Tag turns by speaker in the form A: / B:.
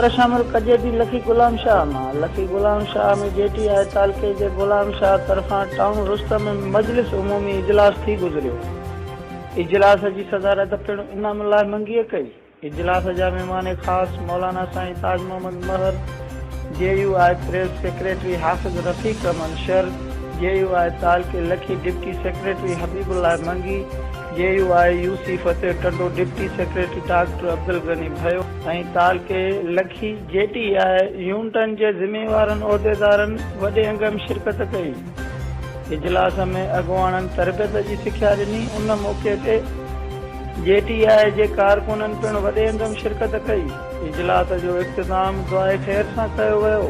A: خبر شامل ڪجي ٿي لکي غلام شاهه مان. لکي غلام شاهه ۾ جي ٽي آء تعلقي جي غلام شاهه طرفان ٽائون رستم ۾ مجلس عمومي اجلاس ٿي گذريو. اجلاس جي صدارت پڻ انعام الله منگيء ڪئي. اجلاس جا مهمان خاص مولانا Sain Taj Muhammad Mehar, J U I press secretary Hafiz Rafiq Ahmed Shar, J U I تعلقي Lakki deputy secretary Habibullah Mangi, J U I U C Fateh Tando deputy secretary doctor Abdulghani Bhayo ۽ تعلقي لکي جي ٽي آء يونٽن جي ذميوارن عهديدارن وڏي انگ م شرڪت ڪئي. اجلاس ۾ اڳواڻن تربيت جي سکيا ڏني ان موقعي تي جي ٽي آء جي ڪارڪنن پڻ وڏي انگ م شرڪت ڪئي. اجلاس جو اختتام دعائي خير سان ڪيو ويو.